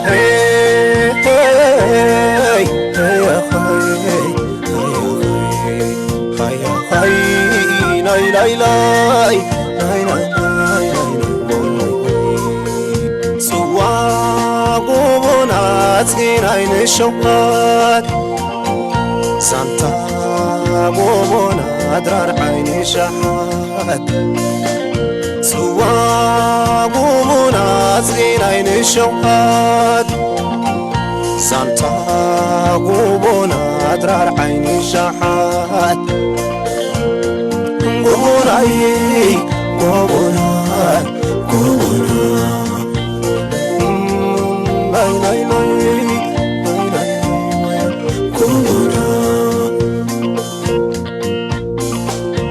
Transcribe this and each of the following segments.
ሃይ ሃይ ሃይ ሃይ ሃይ ሃይ ናይ ላይ ላይ ናይ ናይ ናይ ናይ ጽዋ ጎቦና ጽናይ ንሸውሃት ሳንታ ጎቦና ድራር ዓይኒ ሸሓት ጽዋ ጎቦና ጽናይ ንሸውሃት ሳንታ ጎቦና ድራር ዓይኒ ሸሓት ጎቦናይ ጎቦና ጎቦና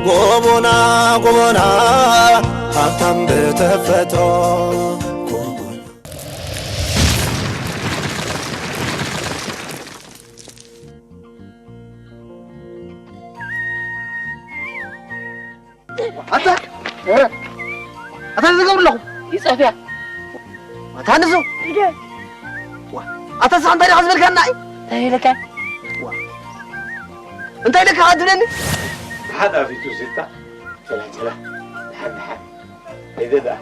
ጎቦና ጎቦና ሃብታም ብተፈጥሮ ኣታ ኣታ ዝገብር ኣለኹ ይጸፍያ ኣታ ንሱ ኣታ ስኻ እንታይ ዲኻ ዝበልካና እንታይ ኢለካ እንታይ ኢለካ ትብለኒ ሓዳፊቱ ዝታ ጨላጨላ ሓንሓን ከይደ ደኣ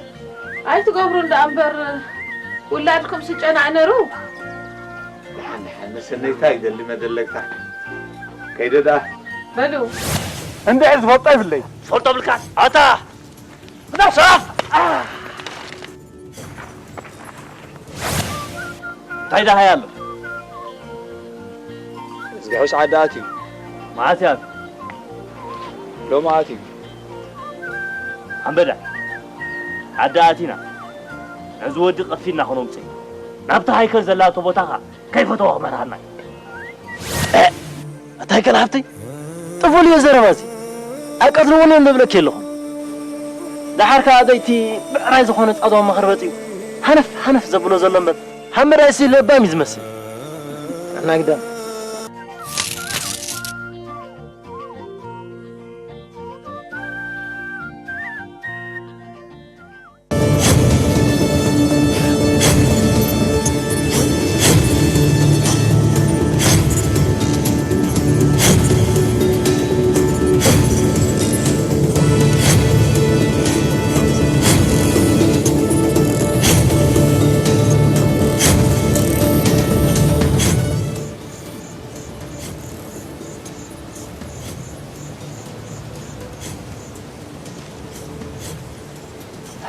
ኣይትገብሩ እንዳ እምበር ውላድኩም ስጨናዕ ነሩ ደሓን ደሓን መሰነይታ ይደሊ መደለግታ ከይደ ደኣ በሉ እንድሕር ዝፈልጦ ይብለይ ዝፈልጦ ብልካ ኣታ ብዳሳፍ እንታይ ደሃይ ኣሎ ዝግሑስ ዓዲ ኣትዩ መዓት እያ ሎሚ ኣትዩ ኣንበዳ ዓዲ ኣቲና ነዚ ወዲ ቀፊና ክነምፅእ ናብቲ ሃይከል ዘላቶ ቦታ ኸ ከይፈተወ ክመርሃና እዩ ኣታይ ከል ሃብተይ ጥፉል እዮ ዘረባዚ ኣይቀትልውን እዮም ዘብለኪ ኣለኹም ደሓር ከዓ ደይቲ ብዕራይ ዝኾነ ፃድዋ መኸርበጥ እዩ ሃነፍ ሃነፍ ዘብሎ ዘሎ እምበር ሓመዳይሲ ለባም እዩ ዝመስል ኣናግዳ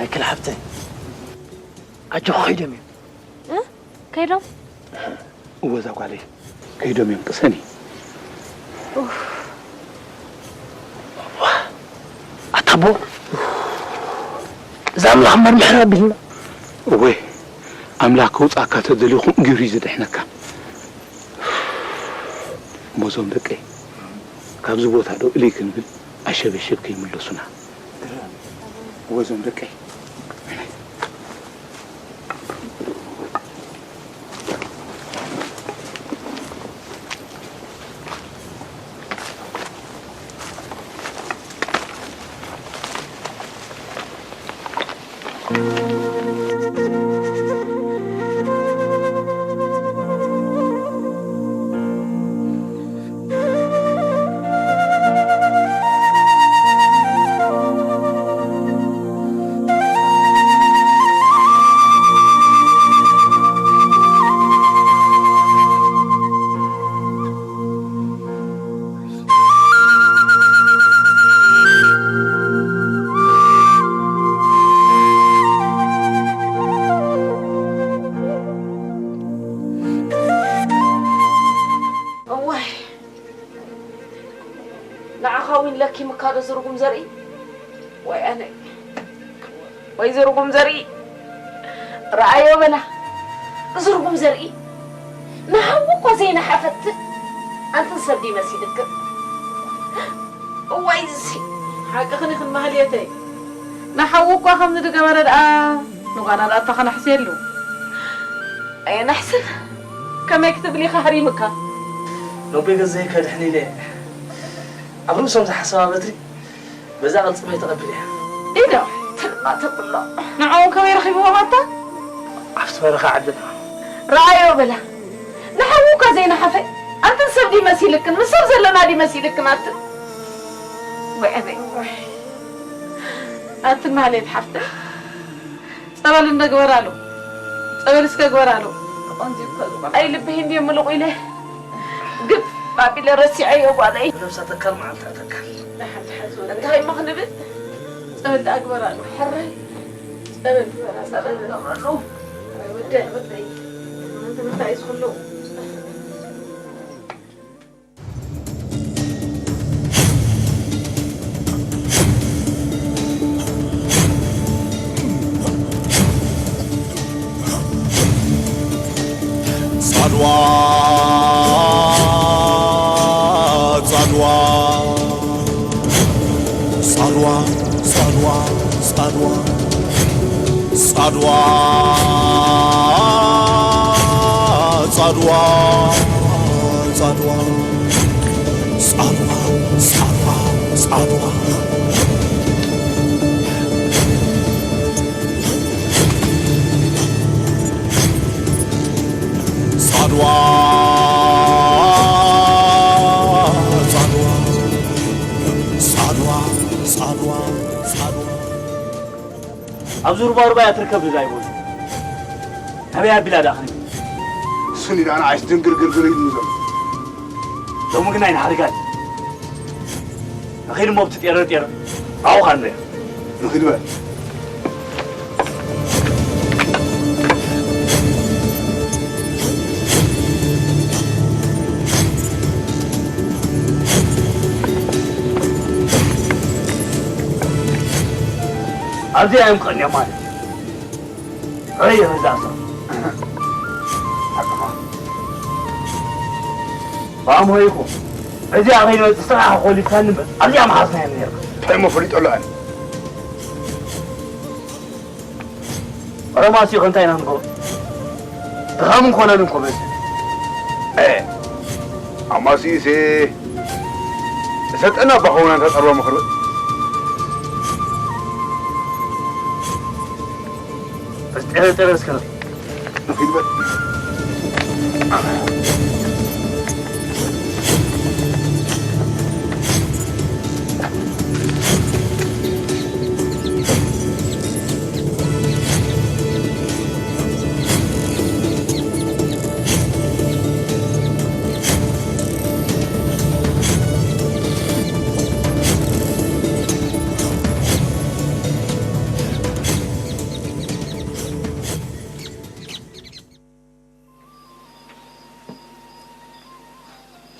ኣይክል ሓብተይ ኣጆኹ ከይዶም እዮም እ? ከይዶም? እወ እዛ ጓለይ ከይዶም እዮም ቅሰኒ ኣታቦ እዛ ኣምላኽ እምበር ምሕር ኣቢልና እወ ኣምላኽ ከውፃእካ ተደልዩ ከምኡ ገይሩ እዩ ዝድሕነካ እሞ እዞም ደቀይ ካብዚ ቦታ ዶ እልይ ክንብል ኣሸበሸብ ከይምለሱና እወ እዞም ደቀይ እዋይ ንዓኻ እውን ለኪምካ ዶ ዝርጉም ዘርኢ ወይ ኣነ ወይ ዝርጉም ዘርኢ ረኣዮ በላ ዝርጉም ዘርኢ ንሃዊ እኮ ዘይነሓፈት ኣንትን ሰብ ድዩ መሲልክን እዋይ እዚ ሓቅኽን ይኽን ማህልየተይ ንሓዊ እኳ ከምዚ ድገበረ ደኣ ንጓና ደኣ እታ ከነሕስየሉ ኣየናሕስን ከመይ ክትብል ኢኻ ሃሪምካ ሎቤ ገዘይ ከድሕን ኢለ ኣብ ርእሶም ዝሓሰባ በትሪ በዛ ቅልጽመይ ተቐቢለ እያ ኢዶ ትልማ ተብሎ ንዕኦም ከመይ ረኺብዎም ኣታ ኣብቲ በረኻ ዓድና ረኣዮ በላ። ንሓዉ እኳ ዘይነሓፈ። ኣንትን ሰብ ድዩ መሲልክን? ምስ ሰብ ዘለና ድዩ መሲልክን ኣንትን? ውዕበይ። ኣንትን ማህሌት ሓፍተይ። ጸበል እንደ ግበራሉ። ጸበል እስከ ግበራሉ። ኣይ ልብይ እንድየ ምልቑ ኢለ። ግብ ኣቢለ ረሲዐዮ ጓለይ። ነብሳ ተካል መዓልታ ተካል። እንታይ እሞ ክንብል? ጸበል ደኣ ግበራሉ። ሕራይ ጸበል ግበራ፣ ጸበል ግበራሉ። ወደይ፣ ወደይ። ምንታይ እዩ ዝኽሉ? ጻድዋ፣ ጻድዋ፣ ጻድዋ፣ ጻድዋ፣ ጻድዋ፣ ጻድዋ፣ ጻድዋ፣ ጻድዋ፣ ጻድዋ፣ ጻድዋ፣ ጻድዋ። ጻድዋ፣ ጻድዋ፣ ጻድዋ፣ ጻድዋ፣ ጻድዋ። ኣብዚ ሩባሩባ እያ ትርከብ እዛ ይቦ። ኣበይ ኣቢላ ደኣ ክንብል? እሱኒ ደኣ ንዓይስ ድንግርግርግር ኢሉ ዘሎ። ሎሚ ግን ኣይንሓርጋን። ንኺድ እሞ ኣብቲ ጤረር ጤረር ኣብኡ ኻንሪኣ። ንኺድ በል። ኣብዚኣ እዮም ቀንዮም ማለት። ኣይ፣ እዛ ሰብ። ሓቅኻ። ብኣእምሮ ይኹን። እዚ ኣኺል መጽእ ስራሕ ኮሊፍካኒ እምበር፣ ኣብዚኣ ምሓዝናዮ ነይርካ። እንታይ እሞ ፈሊጦ ኣሎ ኣነ? ኦሮማሲ ኸ እንታይ ኢና ንገብሮ? ድኻምን ኮነንን እኮ በዚ። እ፣ ኣማሲሴ ሰጠና ባኾና እንተ ጠርባ መኽርበት። ጥረ ጥረ እስከ ንኺድ በል።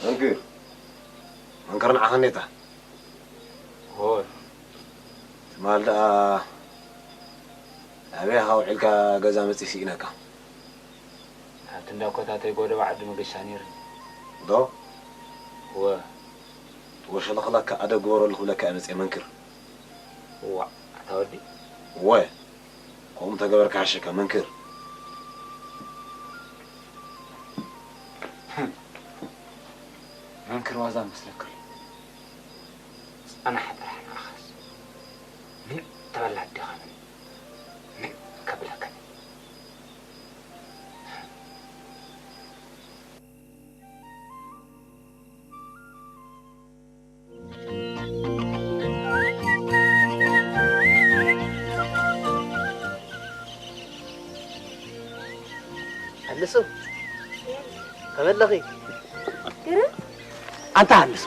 መንክር፣ መንክር ንዓኻ እኔታ። ሆይ። ትማል ደኣ ኣበይ ኢኻ ውዒልካ ገዛ መጺእ ስኢነካ? ኣብቲ እንዳ ኮታተይ ጎደባ ዓዲ መገሻ ነይርኒ። ዶ? እወ። ወሸለኽለካ ኣደብ ግበረሉ ክብለካ እየ መጺአ መንክር። እዋእ፣ ኣታ ወዲ። እወ። ከምኡ እንተገበርካ ይሓሸካ መንክር። መንክር ዋዛ መስለካ ኣሎ። ጸናሕ ጥራሕ ንዓኻስ። ምን ተበላ ኣዴኻ ምን? ምን ከብለካ? ሃንሱ፣ ከመይ ኣለኺ? ግርም። ኣንታ ሃንሱ፣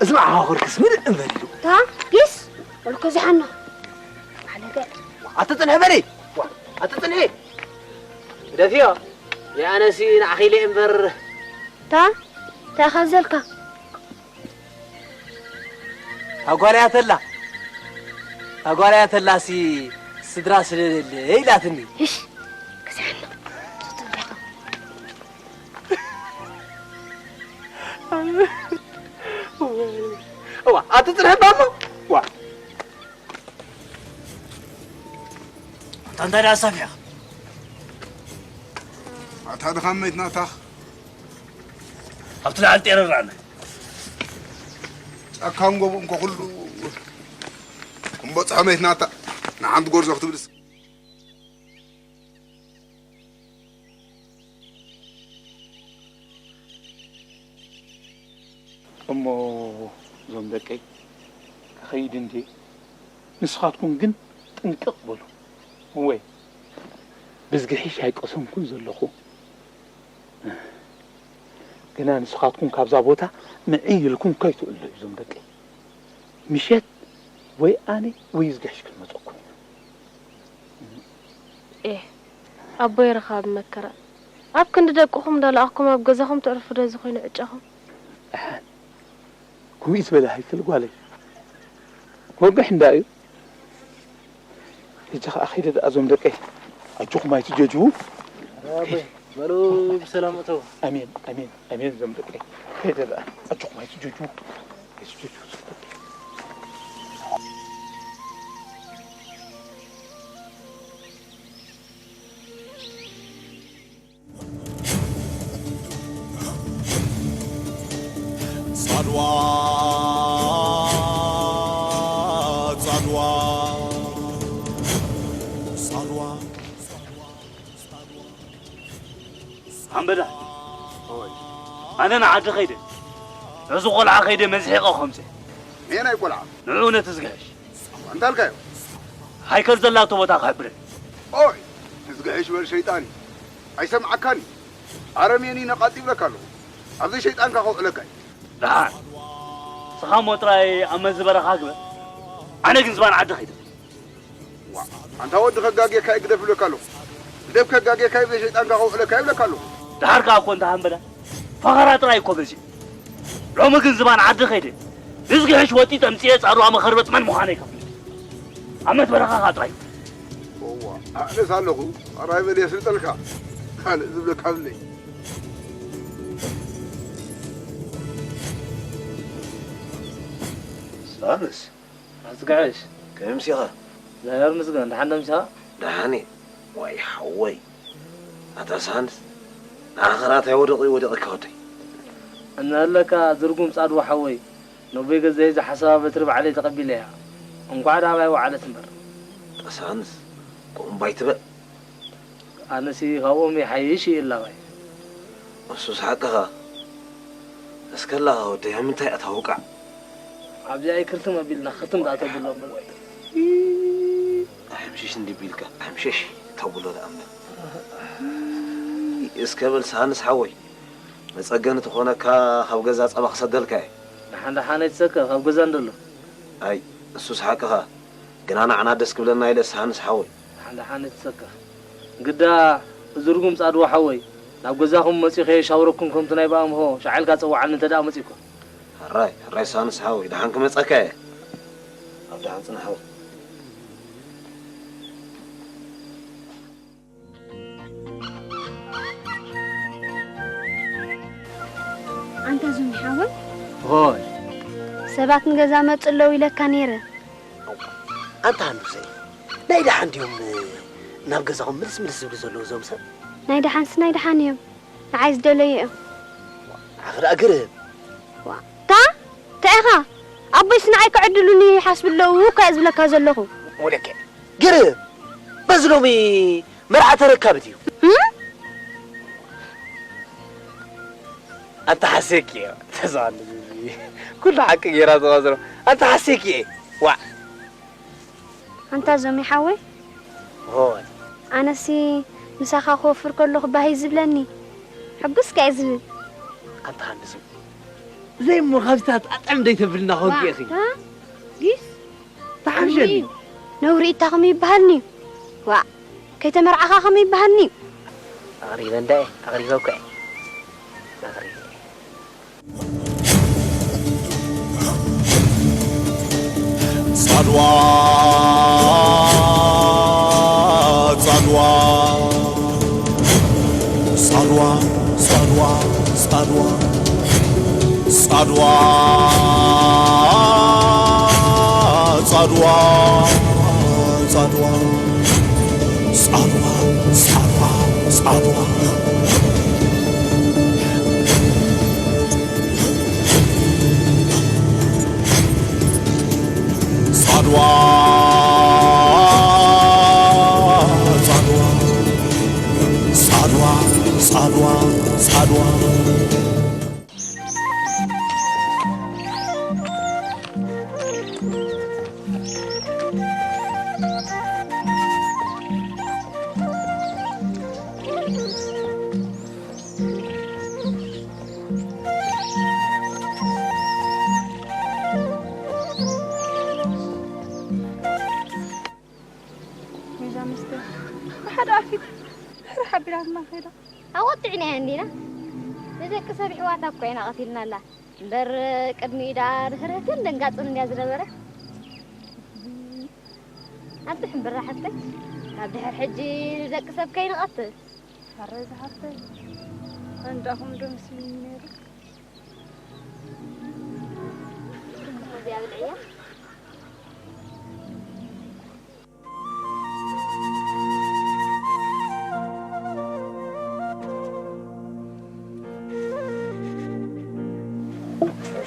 እዚ መዓኻኹርክስ ምልእ እምበር ኢሉ። ታ ጊስ ወልኮ ዝሓና። ባለገ። ኣትጽንሒ በሊ። ዋ፣ ኣትጽንሒ። ግደፍዮ። ኣነሲ ንዓኺ ኢለ እምበር። ታ፣ እንታይ ኢኻ ዘልካ? ኣጓልያ ተላ፣ ኣጓልያ ተላሲ ስድራ ስለለለ ኢላትኒ። እሽ፣ ክስሕና። እዋ፣ ኣትጽንሕባ እሞ። ዋ። ኣታ እንታይ ደኣ ኣሳፊሕኻ? ኣታ ድኻም መይት ናታ። ኣብቲ ላዕሊ ጤረር ኣነ። ጫካን ጎብኡን ኮ ኩሉ እምቦ ጸሓመት ናታ ንሓንቲ ጎርዞ ክትብልስ። እሞ እዞም ደቀይ ክኸይድ እንድየ፣ ንስኻትኩም ግን ጥንቅቕ በሉ። እወ፣ ብዝግሒሽ ኣይቀሰምኩን ዘለኹ። ግና ንስኻትኩም ካብዛ ቦታ ምዕይ ኢልኩም ከይትእለዩ እዞም ደቀይ። ምሸት ወይ ኣነ ወይ ዝግሕሽ ክንመጸኩም ኢና። ኤህ፣ ኣቦይ ረኻቢ መከራ። ኣብ ክንዲ ደቅኹም እንዳለኣኽኩም ኣብ ገዛኹም ተዕርፉ ዶ እዚ ኮይኑ ዕጫኹም? ደሓን። ከምኡ እዩ ዝበለ ሃይክል ጓለይ። ወግሕ እንዳ እዩ። ሕጂ ኸኣ ኸይደ ደኣ እዞም ደቀይ። ኣጆኹም ኣይትጀጅዉ። ኣቦይ፣ በሉ ብሰላም እተው። ኣሜን፣ ኣሜን፣ ኣሜን እዞም ደቀይ። ኸይደ ደኣ ኣጆኹም ኣይትጀጅዉ። ኣይትጀጅዉ። ጻድዋ፣ ጻድዋ፣ ጻድዋ፣ ጻድዋ፣ ጻድዋ። ኣንበዳ፣ ኣነ ንዓዲ ኸይደ፣ ነዚ ቖልዓ ኸይደ መዝሒቐ ኸምፀ። መየናይ ቆልዓ? ንዑ ነቲ ዝግሕሽ። ኣንታ ኣልካዮ። ሃይከል ዘላቶ ቦታ ክሕብረን። ኦይ፣ ዝግሕሽ በል ሸይጣን እዩ። ኣይሰምዓካን እዩ። ኣረሜን እዩ ነቓጽ ይብለካ ኣለኹ። ኣብዚ ሸይጣንካ ከውዕለካ እዩ። ደሓን። ንስኻ እሞ ጥራይ ኣብ መዚ በረኻ ግበር። ኣነ ግን ዝባን ዓዲ ኸይደ። ዋ፣ ኣንታ ወዲ ከጋጌካ እዩ ግደፍ ይብለካ ኣለኹ። ግደፍ ከጋጌካ እዩ ሸይጣንካ ከውዕለካ ይብለካ ኣለኹ። ደሓር ከኣ እኮ እንተ ሃምበላ ፈኸራ ጥራይ እኮ በዚሑ። ሎሚ ግን ዝባን ዓዲ ኸይደ። ንዝግሕሽ ወጢጠ ኣምጺኤ ጻድዋ መኸርበጥ መን ምዃነይ ከፍልጥ። ኣብ መት በረኻኻ ጥራይ። እዋ፣ ኣነስ ኣለኹ። ኣራይ በል የስልጠልካ። ካልእ ዝብለካ ብለይ። ሳንስ፣ ኣዝግዕሽ። ከመይ ምሲኻ? እግዚኣብሔር ይመስገን፣ ደሓን ዶ ምሲኻ? ደሓን እየ። ዋይ ሓወይ፣ ኣታ ሳንስ፣ ንዓኻ ራእታይ ወደቑ ወደቐካ ወደይ። እናሃለካ ዝርጉም ጻድዋ ሓወይ፣ ነቦይ ገዛይ ዝሓሰባ በትሪ ባዕለይ ተቐቢለያ። እንኳዕ ደኣ ኣባይ ወዓለት እምበር። ኣታ ሳንስ፣ ከምኡ እምባ ኣይትበል። ኣነሲ ካብኦም ይሓይሽ እየ እላባይ። እሱስ ሓቅኻ። እስከ ኣላኻ ወደይ፣ ኣብ ምንታይ እታ ውቃዕ? ኣብዚኣ ኣይክልትም ኣቢልና ክትም ደኣ ተብሎ እምበር። ኣሕምሽሽ እንዲ ቢልካ፣ ኣሕምሽሽ ተብሎ ደኣ እምበር። እስከ በል ሳንስ ሓወይ፣ መጸገኒ ትኾነካ ካብ ገዛ ጸባ ክሰደልካ እየ። ደሓን ደሓን ኣይትሰከፍ፣ ኣብ ገዛ እንደሎ። ኣይ፣ እሱስ ሓቅኻ። ግና ንዓና ደስ ክብለና ኢለ ሳንስ ሓወይ። ደሓን ደሓን ኣይትሰከፍ። ግዳ እዚ ርጉም ጻድዋ ሓወይ፣ ናብ ገዛኹም መጺኡ ከየሻውረኩም ከምቲ ናይ ብኣምሆ ሻዕልካ ጸውዓኒ እንተ ደኣ መጺእኩም። ሕራይ፣ ሕራይ ሳንስ ሓወይ፣ ደሓን ክመጸካ እየ። ኣብ ደሓን ጽና ሓወይ። ኣንታ ዙሚ ሓወይ፣ ሆይ። ሰባት ንገዛ መጹ ኣለዉ ኢለካ ነይረ። ኣንታ ሃንዱሰይ፣ ናይ ደሓን ድዮም ናብ ገዛኹም ምልስ ምልስ ዝብሉ ዘለዉ እዞም ሰብ? ናይ ደሓንስ ናይ ደሓን እዮም። ንዓይ ዝደለዩ እዮም። ንዓኺ ደኣ ግርም። ዋ፣ ታ? እንታይ ኢኻ? ኣቦይስ ንዓይ ክዕድሉኒ ይሓስቡ ኣለዉ እኮ እየ ዝብለካ ዘለኹ። ወደከ ግርም። በዚ ሎሚ መርዓ ተረካብት እዩ። እም? ኣንታ ሓሴክ እየ። ተዛዋኒ ኩሉ ሓቂ ጌራ ዝቐዝሮ። ኣንታ ሓሴክ እየ። ዋዕ። ኣንታ ዞሚ ሓወይ። ሆይ። ኣነሲ ምሳኻ ክወፍር ከለኹ ባህ እዩ ዝብለኒ። ሕጉስ ከ እየ ዝብል። ኣንታ ሃንድሱ። ብዘይ እሞ ካብዚታት ኣጠዕም ደይ ተብልና ኮንኪ ኢኺ። ዋ፣ እ? ጊስ? ተሓምሸኒ። ነውሪ እዩ። ነውሪ እታ ከመይ ይበሃልኒ እዩ? ዋእ፣ ከይተመርዓኻ ከመይ ይበሃልኒ እዩ? ኣቕሪበ እንዳ እየ፣ ኣቕሪበ እኮ እየ። ኣቕሪበ። ጻድዋ፣ ጻድዋ፣ ጻድዋ፣ ጻድዋ፣ ጻድዋ፣ ጻድዋ፣ ጻድዋ፣ ጻድዋ፣ ጻድዋ፣ ጻድዋ፣ ጻድዋ። ጻድዋ፣ ጻድዋ፣ ጻድዋ፣ ጻድዋ፣ ጻድዋ። ኣንስተ ብሓደ ኣፊት ሕርሕ ኣቢላትና ከይዳ። ኣወጥዕናያ እንዲና። ንደቂ ሰብ ኣሕዋታ እኮ ኢና ቀቲልናላ። እምበር ቅድሚኡ ደኣ ርህርህትን ደንጋጽን እንድያ ዝነበረ። ኣቲ ሕምብራ ሓፍተይ፣ ካብ ድሕር ሕጂ ንደቂ ሰብ ከይንቐትል። ኣረ ዝሓፍተይ፣ እንዳኹም ዶ መስልኒ ነይሩ። እዚኣ ብልዕያ።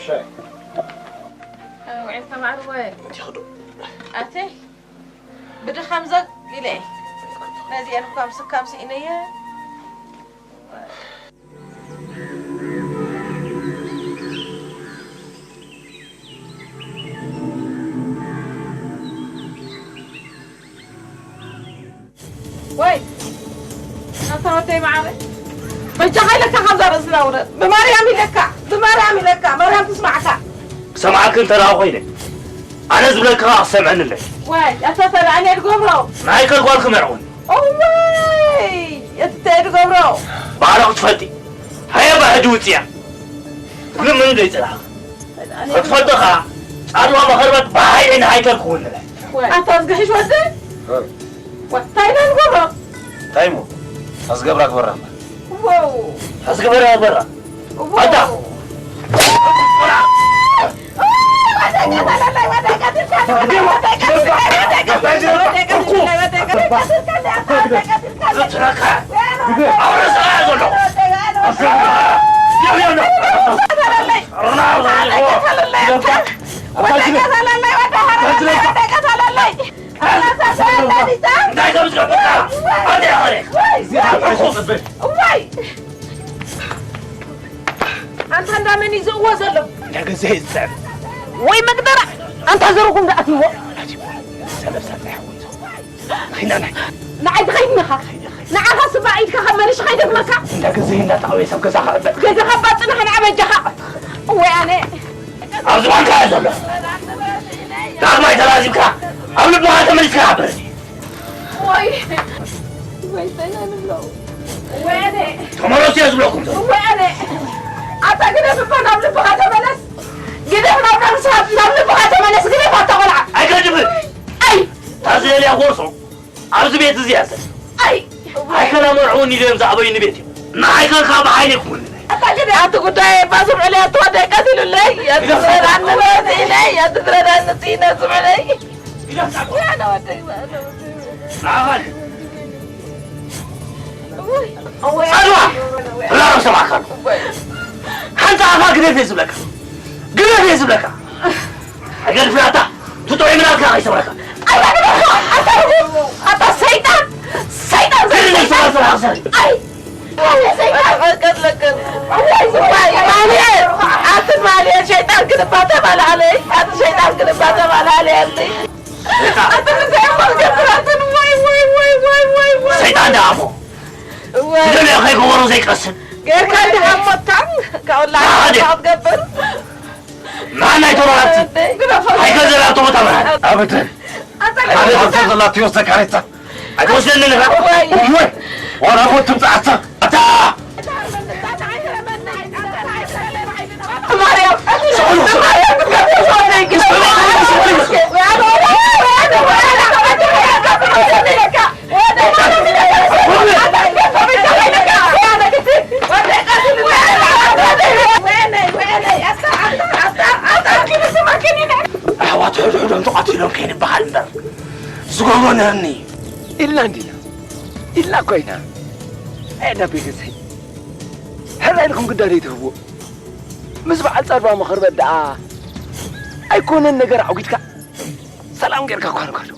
ሻይ። ውዒልካ ማዕርጎ? እንዲኹ ዶ? ኣተይ፣ ብድኻም ዘግ ኢለ እየ። ነዚአን እኳ ምስካም ስኢነየ። ወይ ኣታ ወደይ መዓረ፣ በጃኻ ኢለካ ካብዛ ርእስና ውረድ። ብማርያም ኢለካ፣ ብማርያም ኢለካ፣ ማርያም ትስማዕካ። ክሰምዓኪ እንተ ደኣ ኮይነ፣ ኣነ ዝብለኪ ኸኣ ክሰምዐኒ ኣለኪ። ዋይ፣ ኣታ ተረኣኒ እየ ድገብሮ። ናይ ከልጓልኪ መርዑን። እዋይ፣ እቲ ትገብሮ። ባዕልኺ ትፈልጢ። ሃየ፣ እባ ሕጂ ውፅያ። ግን ምንም ዘይፅላእኺ። ክትፈልጦ ኸዓ፣ ጫድዋ መኸርበት ብሃይለ ንሃይከል ክውንነ። ኣታ ዝግሕሽ ወደይ? ዋ፣ እንታይ ኢና ንገብሮ? እንታይ እሞ? ኣዝገብራ ግበራ እምበር። ዋው። ኣዝገብራ ግበራ። ዋው። ኣታ። እንታይ ከም ዝገብርካ ኣንተ ኢኻ ርኢኻ። እዋይ! ኣንታ እንዳ መን እዩ ዝእወ ዘሎ? እንዳ ገዛኢ ዝስዕብ። ወይ መግደራ! ኣንታ ዘርጉም ደኣ ኣትይዎ። ሰለብ ሳልሕ ሓወይ። ንኺድ ናይ። ንዓይ ትኸይድ ኢኻ። ንዓኻ ስባ ኢድካ ካብ መሪሽ ከይደግመካ። እንዳ ገዛኢ እንዳተቐበየ ሰብ ገዛ ክዕበጥ። ገዛኻ ባጽናሕ ንዓ በጃኻ። ወይ ኣነ። ኣብ ዝባንካ እየ ዘሎ። ዳግማይ ተላዚብካ ኣብ ልብኻ ተመሊስካ ሓብረኒ። ወይ፣ ወይ፣ እንታይ ኢና ንብሎ? ወይ ኣነ። ተመለሱ እየ ዝብለኩም ዘሎ። ወይ ኣነ። ኣታ ግደፍ እባ ናብ ልብኻ ተመለስ። ግደፍ ናብ ነብስኻ፣ ናብ ልብኻ ተመለስ። ግደፍ ኣታ ቆልዓ። ኣይገድፍን። ኣይ። ታዘየልያ ጎርሶ ኣብዚ ቤት እዚ እያ ዘላ። ኣይ። ኣይከላ መርዕውን ኢሎም ዝኣበዩኒ ቤት እዩ። ንኣይከል ካብ ዓይነይ ክውንነይ። ኣታ ግደፍ። ኣቲ ጉዳይ እባ ስምዑለይ፣ ኣቲ ወደይ ቀቲሉለይ። ኣቲ ፍረዳኒ፣ ኣቲ ኢለይ፣ ኣቲ ፍረዳኒ፣ ኣቲ ኢነ ስምዑለይ። ጸልዋ! ብላሮም ሰማዕካ ኣሎ። ሓንቲ ኣኻ ግደፍ እየ ዝብለካ። ግደፍ እየ ዝብለካ። ኣይገድፍን ኣታ። ትጥዑይ ምናትካ ከይሰምረካ። ኣታ ግደፍ! ኣታ ርጉም! ኣታ ሰይጣን! ሰይጣን! ግደፍ ሰይጣን! ሰላም ሰሪ። ኣይ! ኣቲ ማልየ ሸይጣን ክንባ ተባልዓለይ፣ ኣቲ ሸይጣን ክንባ ተባልዓለይ፣ ኣቲ ኣቲ እንታይ እሞ ዝገብር ኣቲ ወይ ወይ ወይ ወይ ወይ ወይ ወይ ሰይጣን ደኣ እሞ እወ። ግደለዮ ከይገበሮ ዘይቀስን ጌርካ እንዲኻ ሞትካን ካብኡ ላዕሊ ኣደ። ክትገብር ንዓና ኣይተባሃልቲ ኣይገዘላ ኣቶ ቦታ መርሃ ኣበደን ኣታ ሓደ ግደፍ። ዘብሰ ዘላትዮ ዘካሬታ ኣይትወስደንን ኢኻ። እወ። ዋላ ሞት ትምጻእ ኣታ። ኣታ። ማርያም። ኣሕዋት ሕድሕዶም ተቐቲሎም ከይንበሃል እምበር ዝገብሮ ነርኒ ኢልና እንዲና። ኢልና እኮ ኢና። ኣየ ደቤ ገዛይ፣ ሕራይ ኢልኩም ግዳ ዘይትህብዎ። ምስ በዓል ጸርባ ምኽርበት ደኣ ኣይኮነን ነገር ኣጒድካ ሰላም ጌርካ እኳ ንካዶ።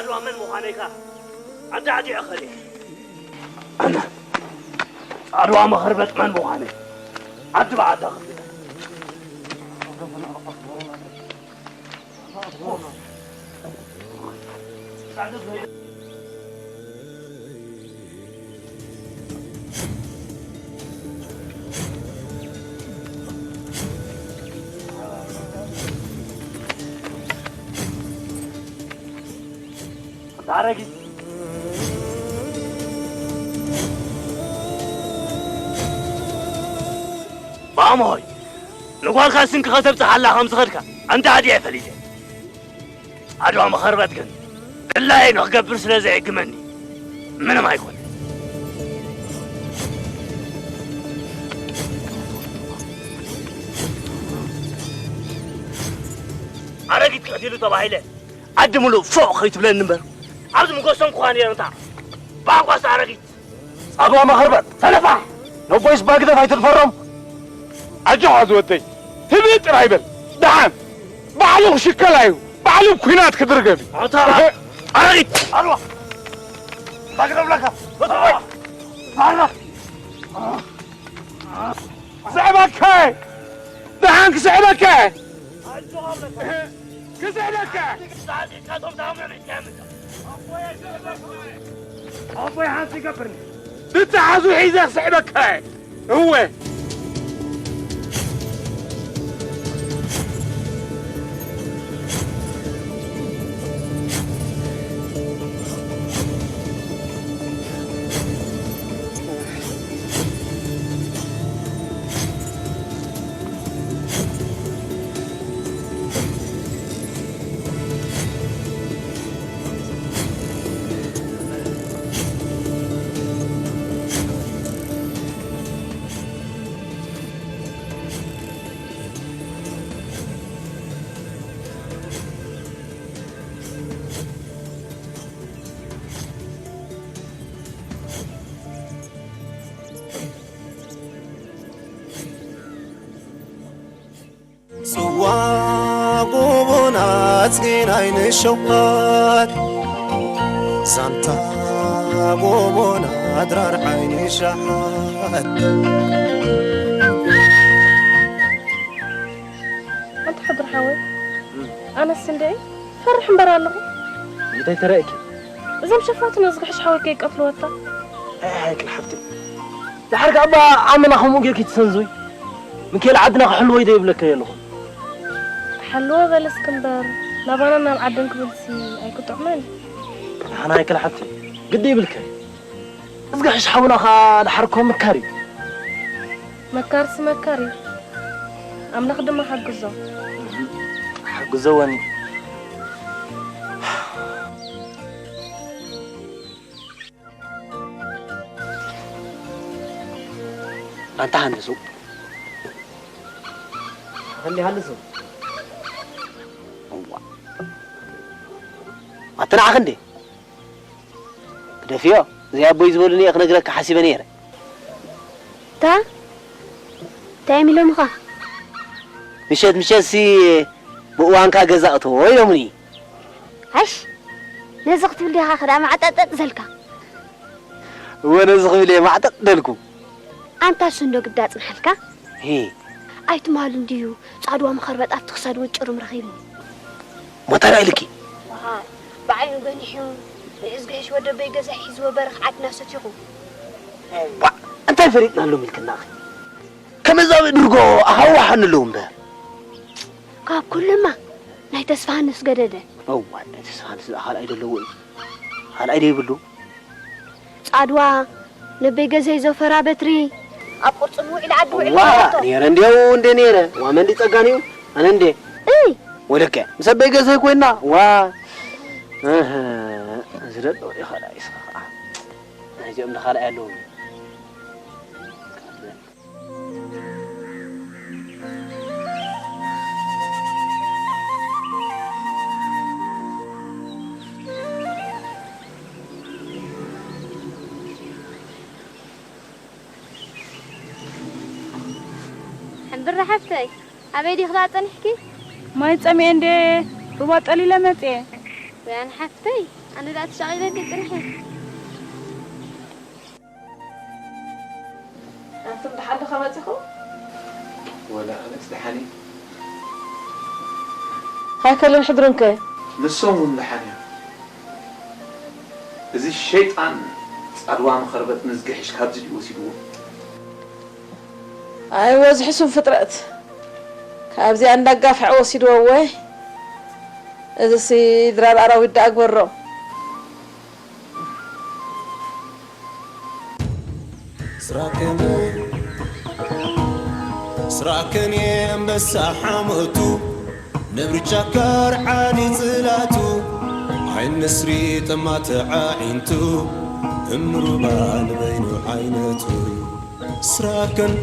ጻድዋ መን ምዃነይ ከኣ ኣዳዕዲዐ ከሪሕ። ኣነ ጻድዋ መኸርበጥ መን ምዃነይ ዓዲ ብዓዳ ክፍለጥ። ኣረጊት ባሞይ፣ ንጓልካ ስንኪ ከተብጽሓላ ከም ዝኸድካ ኣንተ ኣድየ ፈሊጠ። ኣድዋ መኸርበት ግን ድላየ ንኽገብር ስለ ዘየግመኒ ምንም ኣይኮነ። ኣረጊት ቀቲሉ ተባሂለ ዓዲ ምሉእ ፎቕ ከይትብለኒ እምበር፣ ኣብዚ ምጎሰንኩኻ ነይረ። እንታ ብሓንኳስ ኣረጊት። ጻድዋ መኸርበት፣ ሰነፋሕ! ነቦይስ ባግደፍ ኣይትድፈሮም። ኣጆኻ ዝወደይ፣ ህብእ ጥራይ በል። ደሓን ባዕሉ ክሽከላ እዩ፣ ባዕሉ ኲናት ክድርገም እዩ። ኣታ ኣረጊት! ኣድዋ! ባግደፍ ለካ! ባርና! ስዕበካ! ደሓን ክስዕበካ! ክስዕበካ! ኣቦይ ሓንቲ ይገብርኒ። ብተሓዙ ሒዘ ክስዕበካ! እወ! ጽዋ ጎቦና ጽን ዓይኒ ሸውዓት፣ ዛንታ ጎቦና ድራር ዓይኒ ሸሓት። ኣንታ ሕዱር ሓወይ፣ ኣነስ እንድዒ ፈርሕ እምበር ኣለኹ። እንታይ ተራእኪ? እዞም ሸፋቱ ነዚ ግሕሽ ሓወይ ከይቀትልወታ። ኣይ፣ ኣይክል ሓፍተይ። ድሓር ከኣ እባ ዓመና ከምኡ ጌርኪ ትሰንዝዊ። ሚካኤል ዓድና ክሕልዎ ኢደ ይብለካ ኣለኹ። ሓልዎ በል እስኪ እምበር፣ ናባና ናብ ዓደን ክብልሲ ኣይክጥዕመን። ንሓና ኣይክል ሓፍተይ፣ ግዲ ይብልካ። እዚ ግሕሽ ሓውና ከኣ ድሓር እኮ መካር እዩ። መካርሲ መካር እዩ። ኣምላኽ ድማ ሓግዞ። ሓግዞ ወኒ። ኣንታ ሃንሱ። ክንዲ ሃንሱ። እዋ። ኣትናዕ ክንዲ። ግደፍዮ። እዚ ኣቦይ ዝበሉኒ እየ ክነግረካ ሓሲበ ነይረ። ታ? እንታይ እዮም ኢሎምኻ? ምሸት ምሸትሲ ብእዋንካ ገዛ እተዎ ኢሎምኒ። ኣሽ፣ ነዚ ክትብል ዲኻ ክዳ ማዕጠጥጥ ዘልካ? እወ፣ ነዚ ክብል እየ ማዕጠጥ ደልኩ። ኣንታ እሱ እንዶ ግዳ ጽንሓልካ? ሂ። ኣይትማል እንድዩ፣ ጻድዋ መኸርበጥ ኣብቲ ክሳድ ወጭሩም ረኺብኒ። ሞተር ኣይልኪ? ወሃ፣ ብዓይኑ ገኒሑ፣ ንእዝግሕሽ ወደበይ ገዛ ሒዝዎ በረኽ ዓድና ሰቲኹ። ዋዕ፣ እንታይ ፈሊጥና ኣሎ ምልክናኺ? ከመዛብ ድርጎ ኣሃዋሓኒ ኣለዉ እምበር። ካብ ኩሉማ ናይ ተስፋሃንስ ገደደ። እዋ፣ ናይ ተስፋሃንስ ደኣ ካልኣይ ዶ ኣለዎ እዩ? ካልኣይ ዶ ይብሉ? ጻድዋ፣ ንበይ ገዘይ ዘፈራ በትሪ ኣብ ቅርጽም ውዒል ዓዲ ውዒል ዋ፣ ገበርቶ። ነይረ እንዲያው እንደ ነይረ። ዋ፣ መንዲ ጸጋን እዩ። ኣነ እንደ እይ። ወለከ፣ ምስ ኣበይ ገዘይ ኮይና? ዋ። እህ፣ እዚ ደሎ ይኸላ ይስኻ። ናይዚኦም ንኻልኣይ ኣለዉ። ሕምብራ ሓፍተይ፣ ኣበይ ዲኺ ደኣ ጸኒሕኪ? ማይ ጸሚኤ እንዴ ሩባ ጠሊለ መጽኤ። ወያን ሓፍተይ፣ ኣነ ደኣ ተሻቒለ ድየ ጽንሐ። ኣንቱም ደሓን ዶ ከመጺኹም? ወላ ኣነስ ደሓን እየ። ሃከልን ሕድሩንከ? ንሶም እውን ደሓን እዮም። እዚ ሸይጣን ጻድዋ መኸርበጥ ንዝግሕሽ ካብዚ ድዩ ወሲድዎ? ኣይወ፣ እዚ ሕሱም ፍጥረት ካብዚኣ እንዳጋፍሐ ወሲድዎ። ወይ እዚሲ ድራር ኣራዊት ደኣ ግበሮ። ስራክን፣ ስራክን የንበሳ ሓሞቱ፣ ነብሪ ጫካ ርዓዲ ጽላቱ፣ ዓይን ንስሪ ጠማቲ ዓዒንቱ፣ እምሩባ ንበይኑ ዓይነቱ። ስራክን፣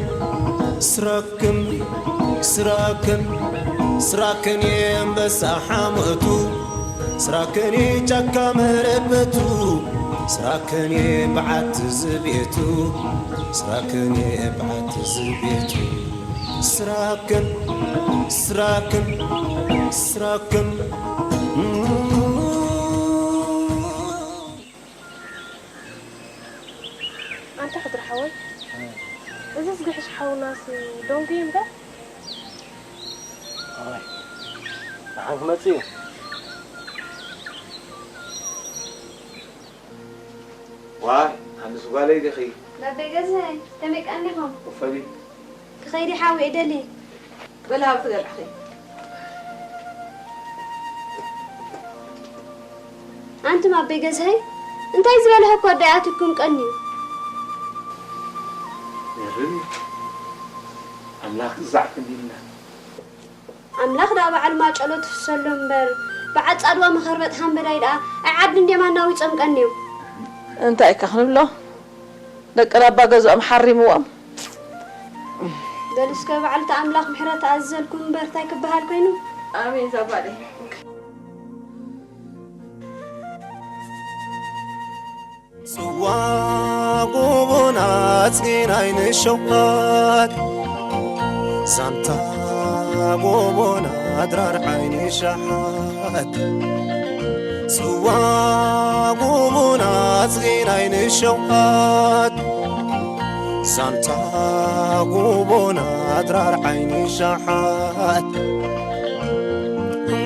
ስራክን፣ ስራክን፣ ስራክን የንበሳ ሓሞቱ፣ ስራክን ጫካ መረበቱ፣ ስራክን በዓቲ ዝቤቱ፣ ስራክን በዓቲ ዝቤቱ፣ ስራክን፣ ስራክን፣ ስራክን። ኣንታ ሕድሪ ሓወይ፣ እዚ ዝግሕሽ ሓውናስ ደንጉዩ እምበር። ኣይ፣ ንሓን ክመጽእ እዩ። ዋይ፣ ኣንስ ጓለይ ዲኺ? ባበይ ገዝሀይ፣ ከመይ ቀኒኹም? ክፈሊ። ክኸይድ ሓዊ እደሊ። በል ሃብቲ ገብዕኺ። ኣንቱም ኣበይ ገዝሀይ፣ እንታይ ዝበልሐ እኮ ኣደይ ኣትኩም ቀንዩ? የርብ እዩ። ኣምላኽ ግዛዕ ቀኒልና። ኣምላኽ ደኣ በዓል ማጨሎ ትፍሰሎ እምበር፣ በዓል ጻድዋ መኸርበጥ ሃምበዳይ ደኣ ኣይዓብድን ድዮም ኣናዊጾም ቀንዮም? እንታይ እካ ክንብሎ? ደቂ ናባ ገዝኦም ሓሪምዎም። በሉ እስከ በዓልቲ ኣምላኽ ምሕረት ኣዝዘልኩም እምበር እንታይ ክበሃል ኮይኑ? ኣሜን ዛባለይ። ጽዋ ጎቦና ጽናይ ንሸውሃት፣ ዛንታ ጎቦና ድራር ዓይኒ ሸሓት። ጽዋ ጎቦና ጽናይ ንሸውሃት፣ ዛንታ ጎቦና ድራር ዓይኒ ሸሓት።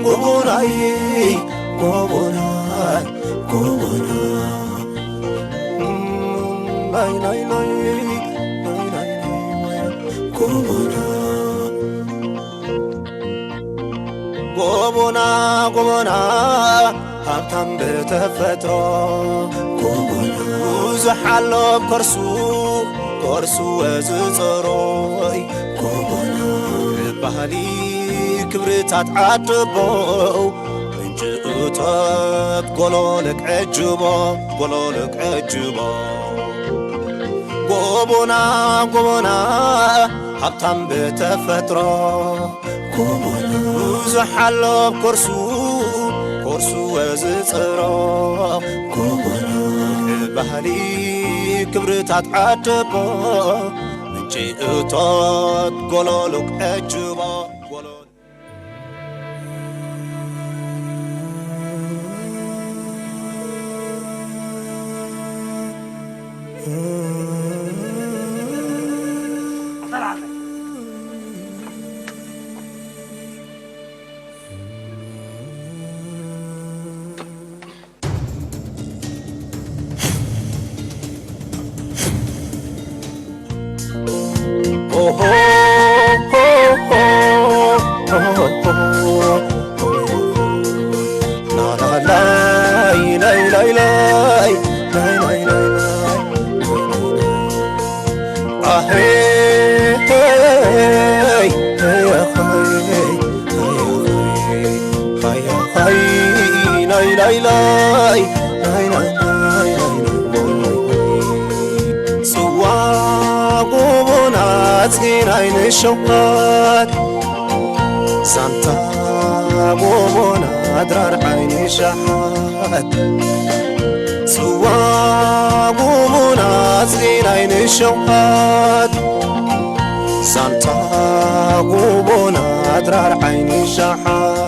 ጎቦናይ፣ ጎቦናይ፣ ጎቦና። ናይ፣ ናይ፣ ናይ፣ ናይ፣ ናይ፣ ናይ፣ ጎቦና። ጎቦና፣ ጎቦና፣ ሃብታም ብተፈጥሮ። ጎቦና። ብዙሕ ኣሎ ከርሱ፣ ከርሱ ዝጸሮይ። ጎቦና። ባህሊ ክብርታት ዓድቦ፣ ምንጪ እቶት ጎሎልክ ዕጅቦ፣ ጎሎልክ ዕጅቦ። ጎቦና፣ ጎቦና፣ ሃብታም ብተፈጥሮ። ጎቦና። ብዙሕ ኣሎ ከርሱ፣ ከርሱ ዝጸሮ። ጎቦና። ባህሊ ክብርታት ዓድቦ፣ ምንጪ እቶት ጎሎልክ ዕጅቦ፣ ጎሎልክ ጽዋ ጎቦና ጽናይ ንሸውሃት፣ ዛንታ ጎቦና ድራር ዓይኒ ሸሓት። ጽዋ ጎቦና ጽናይ ንሸውሃት፣ ዛንታ ጎቦና ድራር ዓይኒ ሸሓት።